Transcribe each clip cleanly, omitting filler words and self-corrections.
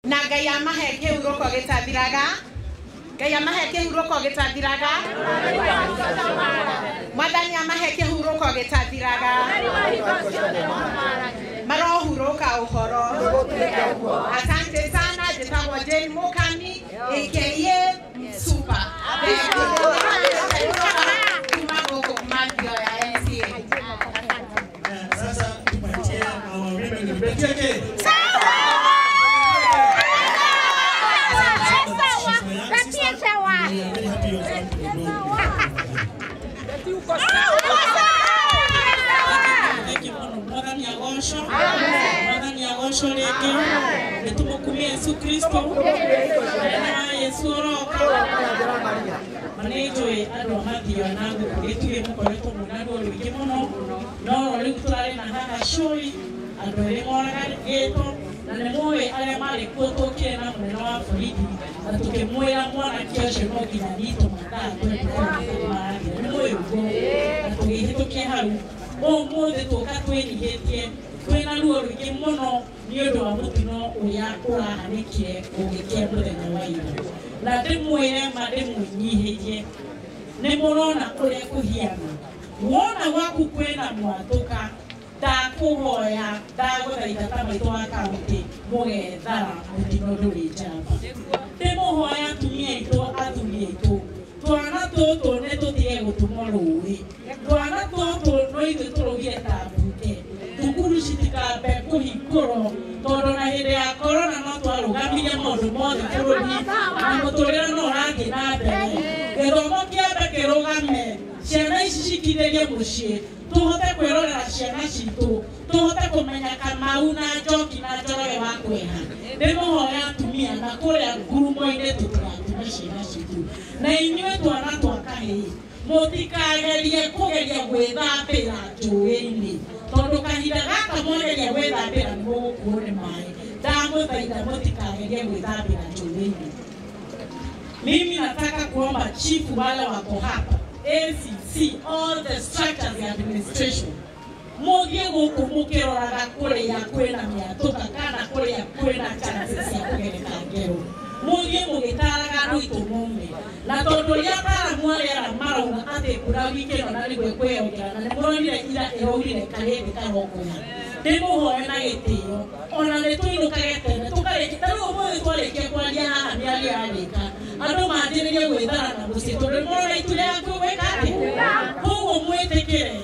Na Ngai amahe kĩhurũko gĩtathiraga. Ngai amahe kĩhurũko gĩtathiraga. Mwathani amahe kĩhurũko gĩtathiraga. Marohurũka ũhoro. Asante sana. Njĩtagwo Jane Mukami aka Super. Kuma gũkũ Mathioya MCA. Sasa tupatie our women rep. Yesu Kristo na Yesu oroka manenjwe andu mathio na guku gituge mukoretwo mwina ruo rwingi muno no riu turari na haha cui andu eri moragĩtwo na nĩ mũĩ arĩa marĩ kuo tũkire na mũnene wa borithi na tũkĩmwĩra mwanake ũcio no nginya anyitwo mathaa 24 nĩ mũĩ ũguo na tũgĩhĩtũkia hau ũmũthĩ tũka twĩnyihĩtie twĩna ruo rũingĩ mũno nĩ ũndũ wa mũtino ũrĩa ũrahanĩkire ũgĩkia mũthenya wa ira na ndĩmwĩre ma ndĩmwĩnyihĩrie nĩ mũrona ũrĩa kũhiana wona gwaku kwĩna mwatũka ndakũhoya ndagũthaitha ta maitũ wa kaũntĩ mũgethara mũtino ndũrĩ njamba ndĩmũhoya atumia aitũ athuri aitũ twana tũtũ nĩ tũtige gũtũmwo rũĩ twana tũtũ no ithuĩ tũrũgire ta mbunge thukuru citikambe kũhingũrwo tondũ na hĩndĩ ya korona no twarũgamirie maũndũ mothe bũrũri na mũtũrĩre no ũrathiĩ na mbere gĩthomo kĩambe kĩrũgame ciana ici cikindĩrie mũciĩ tũhote kwĩrorera ciana citũ tũhote kũmenya Kamau na Njoki na Njoroge wa kwĩha ndĩmũhoya atumia na kũrĩa ngurumo-inĩ tũtigatũme ciana citũ na inyuĩ twana twa kahĩĩ mũtikagerie kũgeria gwĩthambĩra njũĩ-inĩ tondũ kahinda gaka mwageria gwĩthambĩra nĩ mũgũkuo nĩ maĩ ndamũthaitha mũtikagerie gwĩthambĩra njũĩ-inĩ. Mimi nataka kuomba chifu wale wako hapa ACC, all the structures ya administration muthie guku mukiroraga kuria kwina miatuka kana kuria kwina chances cia kugereka ngero muthie mugitaraga andu aitũ mume na tondu ria ataaramu aria marauga ati mbura wiki ĩno na nĩguo ĩkwĩyongerera na nĩmũronire ira ĩraurire karĩndĩ karongoya ndĩmũhoe na gĩtĩo ona nĩ tũinũkage tene tũkarĩkia ta rĩu ũmũthĩ twarĩkia kwaria haha mĩario yarĩka andũ manjĩrĩrie gwĩthara na mũciĩ tondũ nĩmũrona itu rĩa gwĩka atĩa koguo mwĩtĩkĩre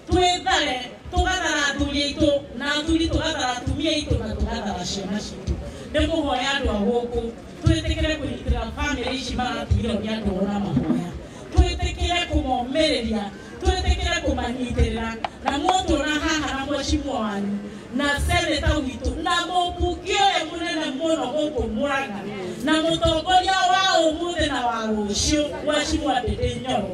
twĩthare tũgathara athuri aitũ na athuri tũgathara atumia aitũ na tũgathara ciana citũ ndĩmũhoya andũ a gũkũ twĩtĩkĩre kũnyitĩrĩra bamĩrĩ ici maratigirwo nĩ andũ ao na mahoya twĩtĩkĩre kũmomĩrĩria twĩtĩkĩre kũmanyitĩrĩra na mũtũra haha na mheshimiwa wanyu na seneta witũ na mũmbunge ũrĩa mũnene mũno gũkũ Murang'a na mũtongoria wa ũmũthĩ na wa rũciũ mheshimiwa Ndindi Nyoro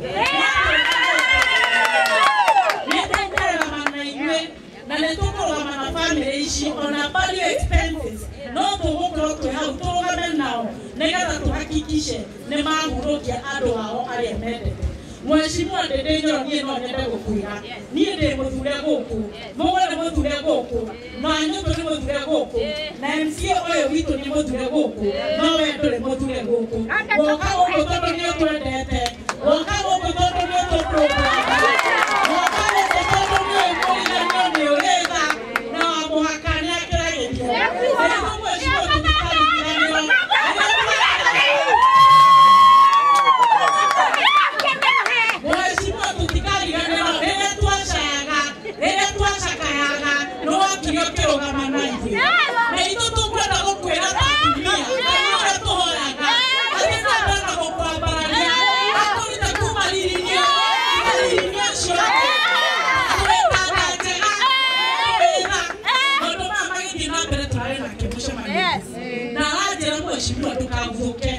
nĩtũkũrũgama na inyuĩ na nĩtũkũrũgama na bamĩrĩ ici ona burial expenses no tũgũkorwo twĩ hau tũrũgame nao nĩgetha tũhakikishe nĩ mahurũkia andũ ao arĩa mendete. Mheshimiwa Ndindi Nyoro niĩ no nyende gũkwĩra niĩ ndĩ mũthure gũkũ Mũgũre nĩ mũthure gũkũ na Nyũtũ nĩ mũthure gũkũ na MCA ũyũ witũ nĩ mũthure gũkũ no we ndũrĩ mũthure gũkũ woka gũkũ tondũ nĩ ũtwendete woka gũkũ tondũ nĩ ũtũprogramũ woka gũkũ tondũ nĩ ũmũriganio nĩ ũrĩ tha na wa mũhaka nĩ akĩragĩrio rĩu mheshimiwa tũtikariganĩrwo. Mheshimiwa tũtikariganĩrwo rĩrĩa twacayaga rĩrĩa twacakayaga nĩ wokire ũkĩrũgama na ithuĩ na ithuĩ tũkwenda gũkwĩra ta atumia Ngai ũrĩa tũhoyaga atĩ kwendana gũkwambararia akũrute kuma riri-inĩ ũcio twĩtanda njega wĩra maũndũ maya magĩthiĩ na mbere tũrarĩ nake mũcemanio na aranjĩra mheshimiwa ndũkaguthũke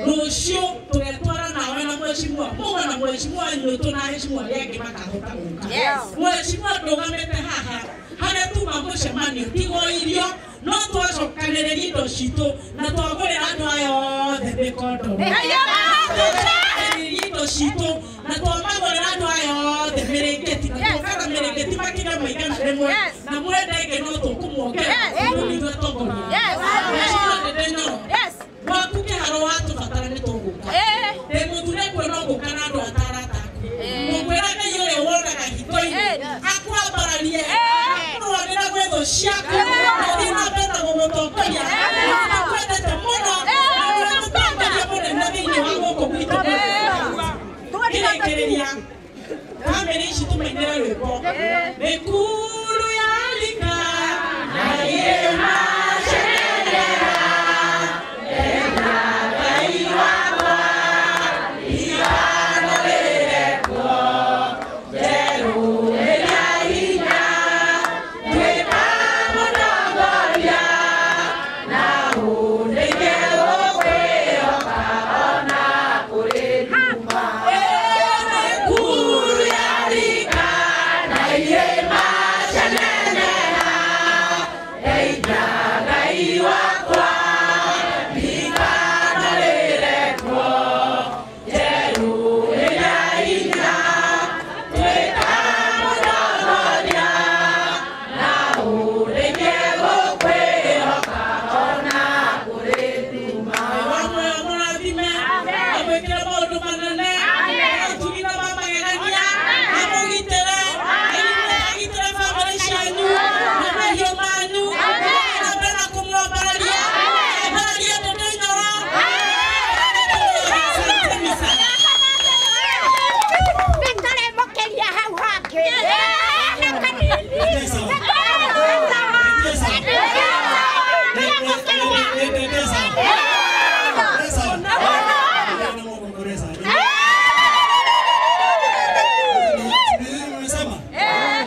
rũciũ tũgetwara nawe na mheshimiwa Mũgwa na mheshimiwa Nyũtũ na heshimiwa arĩa angĩ makahota gũka mheshimiwa ndũgamĩte haha harĩa tuma mũcemanio tigo irio no twacokanĩrĩria indo citũ na twagũrĩra andũ aya othe mĩkondo twacokanĩrĩria indo citũ na twamagũrĩra andũ aya othe mĩrĩngĩti na tũkara mĩrĩngĩti makinya maigana rĩmwe na mwenda ĩngĩ no tũkũmuongerera tondũ nĩ ithuĩ atongoria. Mheshimiwa Ndindi Nyoro Mĩkuru ya rika na irĩma cenenera enda Ngai wakwa ndikanarĩre kuo njerũ ĩrĩa hinya tuĩka mũtongoria na ũndeithie gũkwĩhoka ona kũrĩ nduma. Mĩkuru ya rika na irĩma cenenera enda Ngai wakwa ndikanarĩre kuo njerũ ĩrĩa hinya tuĩka mũtongoria na ũndeithie gũkwĩhoka ona kũrĩ nduma. Mũrathime amwĩkĩre maũndũ manene ũtugi na ma magegania amũgitĩre agitĩre bamĩrĩ cianyu na mahiũ manyu na mbere na kũmwambararia ambararie Ndĩndĩ Nyoro. Nĩtũrĩmũkĩria hau hangĩ. Na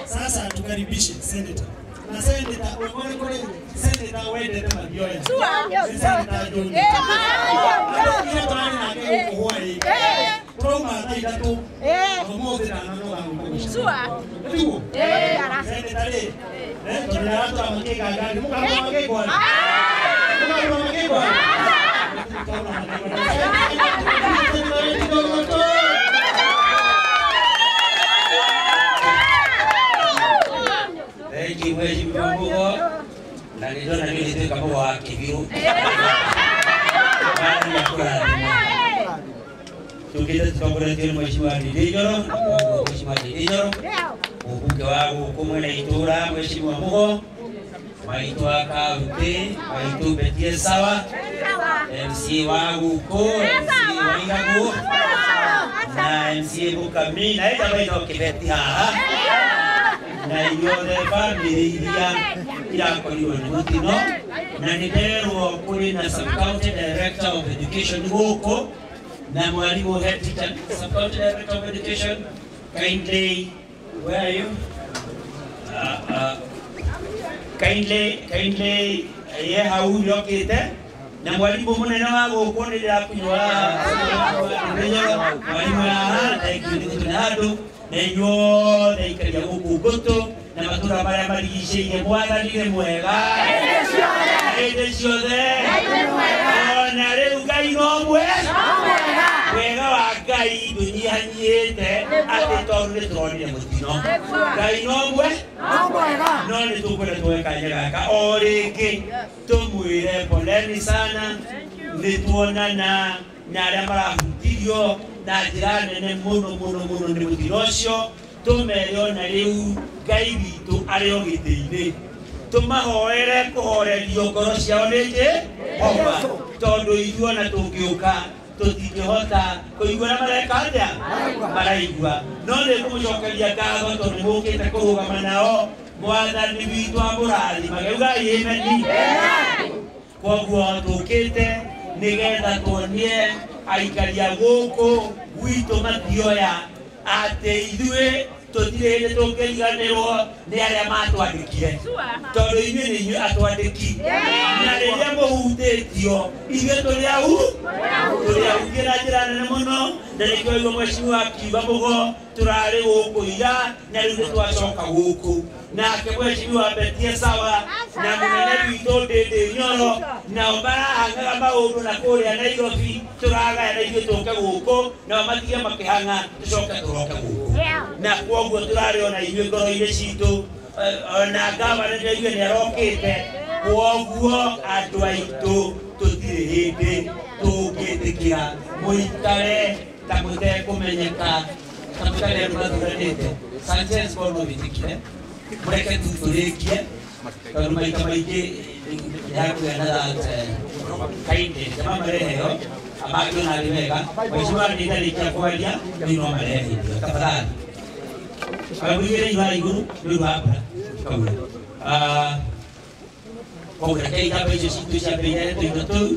Sasa tukaribishe senator. Na senator wewe kule senator wendete Mathioya. Senator John. Ile turari nake gũkũ hwaĩ. Tũrauma thaa ithatũ. Ũmũthĩ ndananoga gũkũ gũcemania. Nĩguo? Senator rĩ, tũrĩratwara makĩga ngari, mũkarũgama makĩgwa? Mũkarũgama makĩgwa? Thank you Mheshimiwa Mugo na niliona mimi nitaweka Mugo wa Kibiru. Baada ya kurathimwo. Tukite tutongoretio nĩ Mheshimiwa Ndindi Nyoro, Mheshimiwa Ndindi Nyoro, mũmbunge wa gũkũ mwena itũra Mheshimiwa Mugo, maitũ wa kaunti, maitũ Betie Sawa, MCA wa gũkũ, MCA wa Igagu, na MCA Mũkami, na ĩta maitũ Kĩbeti haha na inyuothe bamĩrĩ iria irakorirwo nĩ mũtino na nĩ nderwo kũrĩ na sub-county director of education gũkũ na mwarimũ head teacher sub-county director of education kindly where are you kindly ye hau yokĩte na mwarimũ mũnene wa gũkũ nĩ ndĩrakunyua mwarimũ haha thank you nĩ gũtũhe handũ na inyuothe ikaria gũkũ ngũtũ na matũra marĩa marigicĩirie mwathani nĩ mwega hĩndĩ ciothe ona rĩu Ngai no mwega wa Ngai ndũnyihanyihĩte atĩ tondũ nĩ tũronire mũtino Ngai no mwega no nĩ tũkwenda tuoe kanya gaka o rĩngĩ tũmwĩre poleni sana nĩ tuonana na arĩa marahutirio na njĩra nene mũno mũno mũno nĩ mũtino ũcio tũmere ona rĩu Ngai witũ arĩ o gĩtĩ-inĩ tũmahoere kũhorerio ngoro ciao nĩ Jehova tondũ ithuĩ ona tũngĩũka tũtingĩhota kũigua na mareka atĩa maraigua no nĩ ngũmũcokeria ngatho tondũ nĩ mũkĩte kũrũgama nao mwathani witũ amũrathimage ugai ameni koguo tũkĩte nĩgetha tuonie aikaria gũkũ gwitũ Mathioya atĩ ithuĩ tũtirĩ hĩndĩ tũngĩriganĩrwo nĩ arĩa matwandĩkire tondũ inyuĩ nĩ inyuĩ atwandĩki na rĩrĩa mũhutĩtio ithuĩ tũrĩ au tũrĩ ahutie na njĩra nene mũno na nĩkĩo igua Mheshimiwa akiuga Mugo tũrarĩ gũkũ ira na rĩu nĩ twacoka gũkũ nake Mheshimiwa Betie Sawa na mũnene witũ Ndindi Nyoro nao marahang'aga maũndũ na kũrĩa Nairobi tũragaya na ithuĩ tũke gũkũ nao matige makĩhang'a tũcoke tũroke gũkũ na kwoguo tũrarĩ ona ithuĩ ngoro-inĩ citũ ona ngavana nĩaigua nĩ arokĩte kwoguo andũ aitũ tũtirĩ hĩndĩ tũngĩtĩkĩra mũikare ta mũtekũmenyeka ta mũtarĩ andũ mathuranĩte Sanchez korwo no wĩtĩkire mũreke tu tũrĩkie tondũ maita maingĩ nĩhakũgĩa na that kindness jamaa mareheo amakĩona arĩ wega Mheshimiwa nĩ ndarĩkia kwaria rĩu no marehe tafadhali. Kamwigire iwa iguru ni ũndũ wa mbura kaura. Koguo reke itamba icio citũ ciambĩrĩrie tũindo tũu.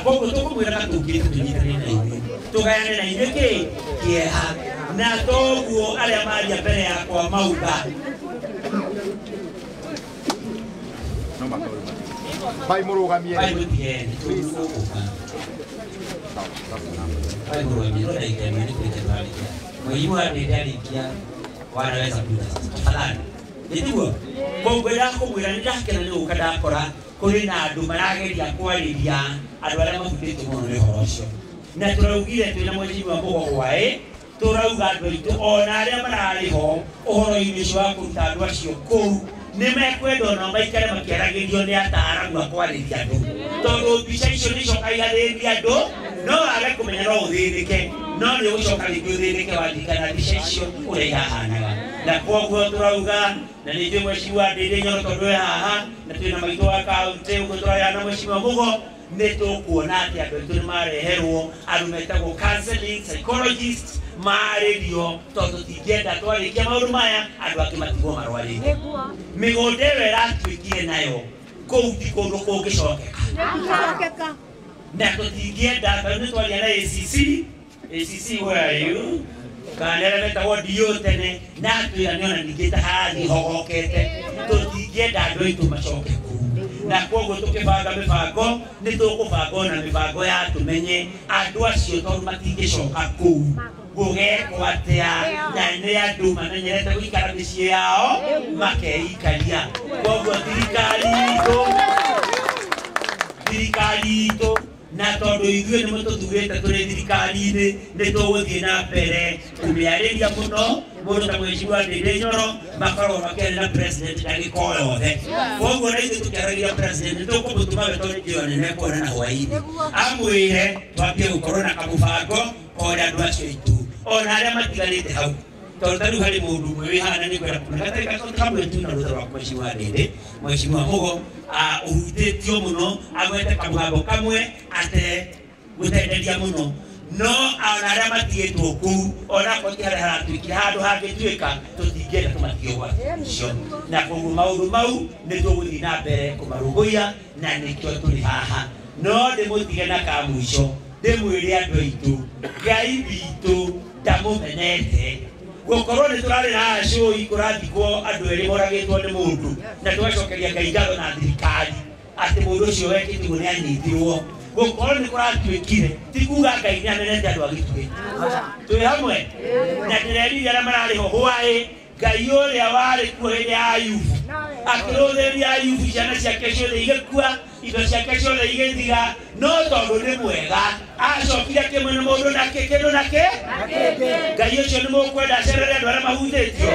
Koguo tũkũmwĩra katũngĩte tũnyitanĩre na inyuĩ tũgayane na inyuĩ kĩ kĩeha na toguo arĩa maria mbere yakwa mauga. Bai mũrũgamie. Bai mũtigene tũgũka. Bai mũrũgamie no ndagĩka ĩmwe nĩ kũrĩkia twarĩkia. Mheshimiwa nĩ wanaweza kuja sasa tafadhali. Nĩtiguo? Koguo ndakũmwĩra nĩ ndakena nĩ gũka ndakora kũrĩ na andũ marageria kwarĩria andũ arĩa mahutĩtio mũno nĩ ũhoro ũcio. Na tũraugire twĩna mheshimiwa Mũgo Hwaĩ tũrauga andũ aitũ ona arĩa mararĩ ho ũhoro-inĩ ũcio wa kũruta andũ acio kũu nĩ mekwenda onao maikare makĩaragĩrio nĩ ataaramu a kwarĩria andũ tondũ mbica icio nĩ icoka igathĩnia andũ no wage kũmenya no ũthĩnĩke no nĩ ũgũcoka rĩngĩ ũthĩnĩke waririkana mbica icio ũrĩa ihahanaga. Na koguo tũrauga na nĩ ithuĩ mheshimiwa Ndĩndĩ Nyoro tondũ wĩ haha na twĩna maitũ wa kaũntĩ ũguo tũraria na mheshimiwa Mũgo nĩ tũkuona atĩ andũ aitũ nĩ mareherwo andũ metagwo counseling psychologist marĩrio tondũ tũtingĩenda twarĩkia maũndũ maya andũ angĩ matigwo marwarĩte. Mĩgũnda ĩyo ĩratuĩkire nayo kũu ti kũndũ kũngĩcokeka na tũtingĩenda tondũ nĩ twaria na ACC. ACC where are you? Kana arĩa metagwo DO tene na atwĩra nĩ ona ningĩ ta harathiĩ hogokete tũtingĩenda andũ aitũ macoke kũu. Na koguo tũkĩbanga mĩbango nĩ tũkũbanga ona mĩbango ya tũmenye andũ acio tondũ matingĩcoka kũu gũgekwo atĩa na nĩ andũ mamenyerete gũikara mĩciĩ yao makeikaria. Koguo thirikari itũ na tondũ ithuĩ nĩ mũtũthurĩte tũrĩ thirikari-inĩ nĩ tũgũthiĩ na mbere kũmĩarĩria mũno mũndũ ta mheshimiwa Ndĩndĩ Nyoro makoragwo makĩaria na president ndagĩka o yothe. Koguo na ithuĩ tũkĩaragia president nĩ tũkũmũtũma we tondũ njĩra nene kuona na hwaĩ-inĩ amwĩre twambie gũkorwo na kamũbango korĩa andũ acio aitũ ona arĩa matigarĩte hau tondũ ta rĩu harĩ mũndũ ũmwe wĩ haha na nĩ ngwenda kũmenya gatarĩ kamwe tu na rũtha rwa mheshimiwa Ndĩndĩ mheshimiwa Mũgo ũhutĩtio mũno agwete kamũgambo kamwe ate gũtenderia mũno no ona arĩa matigĩtwo kũu ona akorwo ti harĩa haratuĩkire handũ hangĩtuĩka tũtingĩenda tũmatige ũgwati ũcio. Na koguo maũndũ mau nĩ tũgũthiĩ na mbere kũmarũmbũiya na nĩkĩo tũrĩ haha. No ndĩmũtige na kamũico ndĩmwĩre andũ aitũ Ngai witũ ndamũmenete. Gũkorwo nĩ tũrarĩ na acũi kũrathikwo andũ erĩ moragĩtwo nĩ mũndũ na tũgacokeria Ngai ngatho na thirikari atĩ mũndũ ũcio wekĩte ũguo nĩ anyitirwo. Gũkorwo nĩ kũratuĩkire ti kuga Ngai nĩ amenete andũ a Gĩtugĩ. Twĩ hamwe na ndĩrerire arĩa mararĩ ho hwaĩ Ngai ũrĩa warĩ kuo hĩndĩ ya Ayubu akĩrũthĩria Ayubu ciana ciake ciothe igĩkua indo ciake ciothe igĩthira no tondũ nĩ mwega acokire akĩmwĩra mũndũ nakĩ kĩndũ nakĩ Ngai ũcio nĩ mũkwenda acerere andũ arĩa mahutĩtio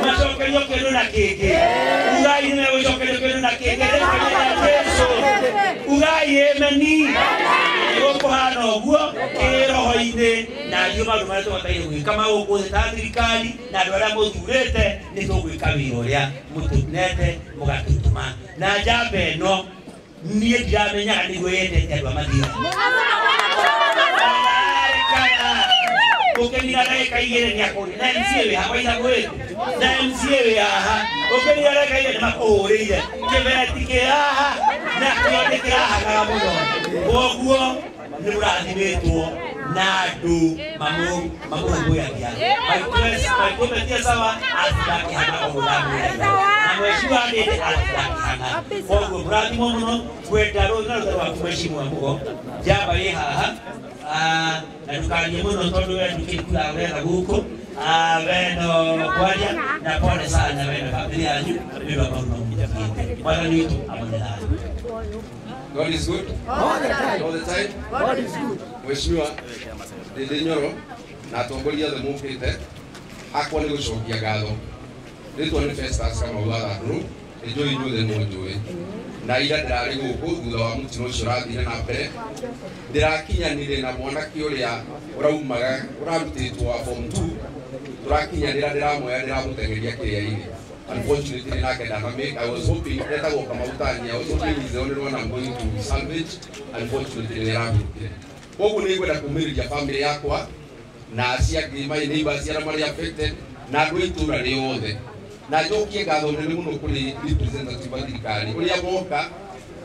macokerio kĩndũ na kĩngĩ. Ugai nĩ megũcokerio kĩndũ na kĩngĩ Jesũ. Ugai ĩmeni gũkũhana ũguo kĩroho-inĩ na ithuĩ maũndũ marĩa tũbataire gwĩka magũkũ thĩ ta thirikari na andũ arĩa mũthurĩte nĩ tũgwĩka wĩra ũrĩa mũtũnete mũgatũtũma. Na njamba ĩno niĩ ndiramenyaga nĩguo yendete andũ a Mathioya. Ũkĩnina ndagĩka igĩrĩ nĩ akũrĩ na MCA wĩ haha waitha gwĩ na MCA wĩ haha ũkĩnina ndagĩka igĩrĩ nĩ makũhũrĩire kĩbeti kĩ haha na kĩo nĩ kĩrahagaga mũno. Koguo nĩ mũrathimĩtwo na andũ mamũrũmbũyagia. Maitũ sawa atinakĩhana o ũrĩa na mheshimiwa Ndĩndĩ atinakĩhana. Koguo mũrathimwo mũno kwenda rũtha rũtha rwaku mheshimiwa Mũgo njamba ĩ haha na ndũkarie mũno tondũ we ndũkĩkura ũretha gũkũ we no kwaria na pole sana we na bamĩrĩ yanyu nĩ ũndũ wa maũndũ mamũtigĩte. Mwathani witũ amũne thayũ. God is good all the time. All the time. God is good. Mheshimiwa Ndĩndĩ Nyoro na atongoria othe mũkĩte hakwa nĩ gũcokia ngatho. Rĩtwa nĩ Festus Kamau wa Thandũrũ nĩ njũĩ inyuothe nĩ mũnjũĩ na ira ndĩrarĩ gũkũ thutha wa mũtino ũcio ũrathire na mbere ndĩrakinyanire na mwanake ũrĩa ũraumaga ũrarutĩtwo wa form 2 tũrakinyanĩra ndĩramuoya ndĩramũteng'eria kĩrĩa-inĩ. Unfortunately, nake ndanamake. I was hoping etagwo Kamau Tania. I was hoping he's the only one I'm going to salvage. Unfortunately, nĩ arahurũkire. Koguo nĩ ngwenda kũmĩrĩria family yakwa Na acio angĩ my neighbors arĩa marĩ affected na andũ a itũũra rĩothe. Na njokie ngatho nene mũno kũrĩ representative wa thirikari ũrĩa woka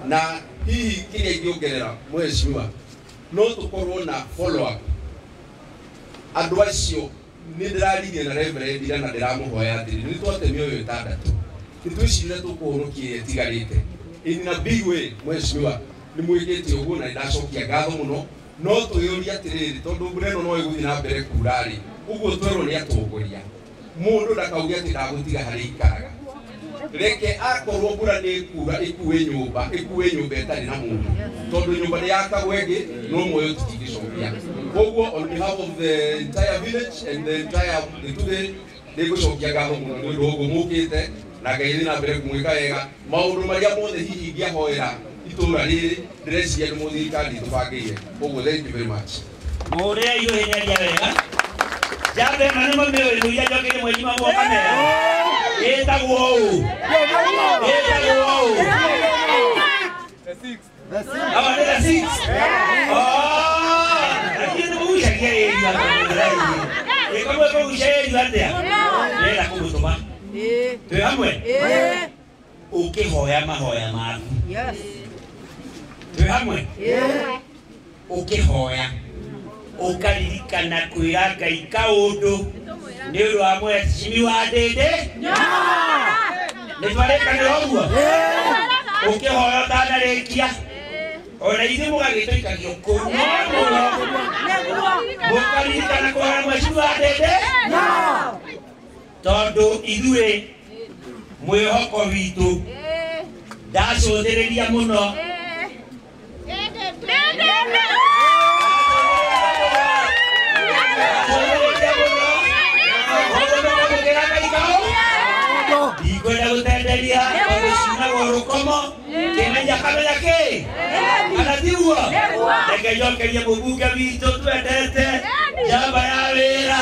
na hihi kĩrĩa ingĩongerera mheshimiwa no tũkorwo na follow up. Andũ acio nĩ ndĩraririe na reverend ira na ndĩramũhoya atĩrĩ nĩ twate mĩoyo ĩtandatũ nĩ twĩcirire tũkũhonokia ĩrĩa ĩtigarĩte in a big way. Mheshimiwa nĩ mwĩkĩte ũguo na nĩndacokia ngatho mũno no twĩyũrie atĩrĩrĩ tondũ mbura ĩno no ĩgũthiĩ na mbere kura rĩ ũguo twerwo nĩ atongoria mũndũ ndakauge atĩ ndagũtiga harĩa ikaraga reke akorwo mbura nĩ ĩkura ĩkue nyũmba ĩtarĩ na mũndũ tondũ nyũmba nĩ yakagwo ĩngĩ no muoyo tũtingĩcokia. Koguo on behalf of the entire village and the entire Gĩtugĩ nĩngũcokia ngatho mũno nĩ ũndũ wa ũguo mũkĩte na Ngai thiĩ na mbere kũmwĩka wega maũndũ marĩa mothe hihi ingĩahoera itũũra rĩrĩ ndĩreciria nĩ thirikari tũbangĩire. Koguo thank you very much. Mũrĩa iũhĩnyaria wega njambe ĩno nĩ mũmĩũĩ mũiria njokerie mheshimiwa Mwokamera ĩtagwo ũũ ĩtagwo ũũ Aba nĩ the six. Lakini nĩ mũgucagia ĩria ĩkamwe kũgucia ĩria atĩa nĩenda kũmũtũma twĩ hamwe ũkĩhoya mahoya maku twĩ hamwe ũkĩhoya ũkaririkana kwĩra Ngai kaũndũ nĩ ũndũ wa mheshimiwa Ndĩndĩ nĩ twarĩkanĩra ũguo ũkĩhoya ũtanarĩkia ona ithuĩ mũgagĩtũikagio kũu no mũno mũkaririkana kũhoya mheshimiwa Ndĩndĩ tondũ ithuĩ mwĩhoko witũ ndacũthĩrĩria mũno ndikwenda gũtenderia tondũ ciunagwo rũkomo kĩmenya kamenya kĩ kana tiguo reke njokerie mũmbunge witũ twendete njamba ya wĩra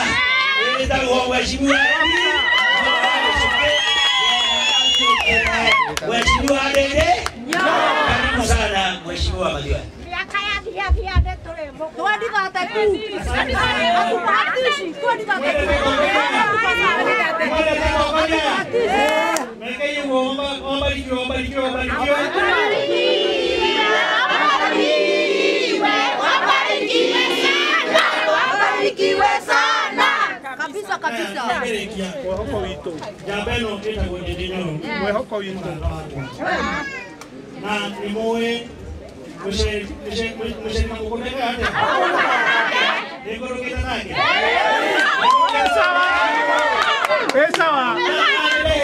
ĩtagwo mheshimiwa Mheshimiwa Ndĩndĩ. Karibu sana Mheshimiwa Mathioya. Kabisa kabisa. Mwehoko witũ njamba ĩno ĩtagwo Ndĩndĩ Nyoro mwehoko witũ na nĩ mũĩ mũceri na mũkũmeka atĩa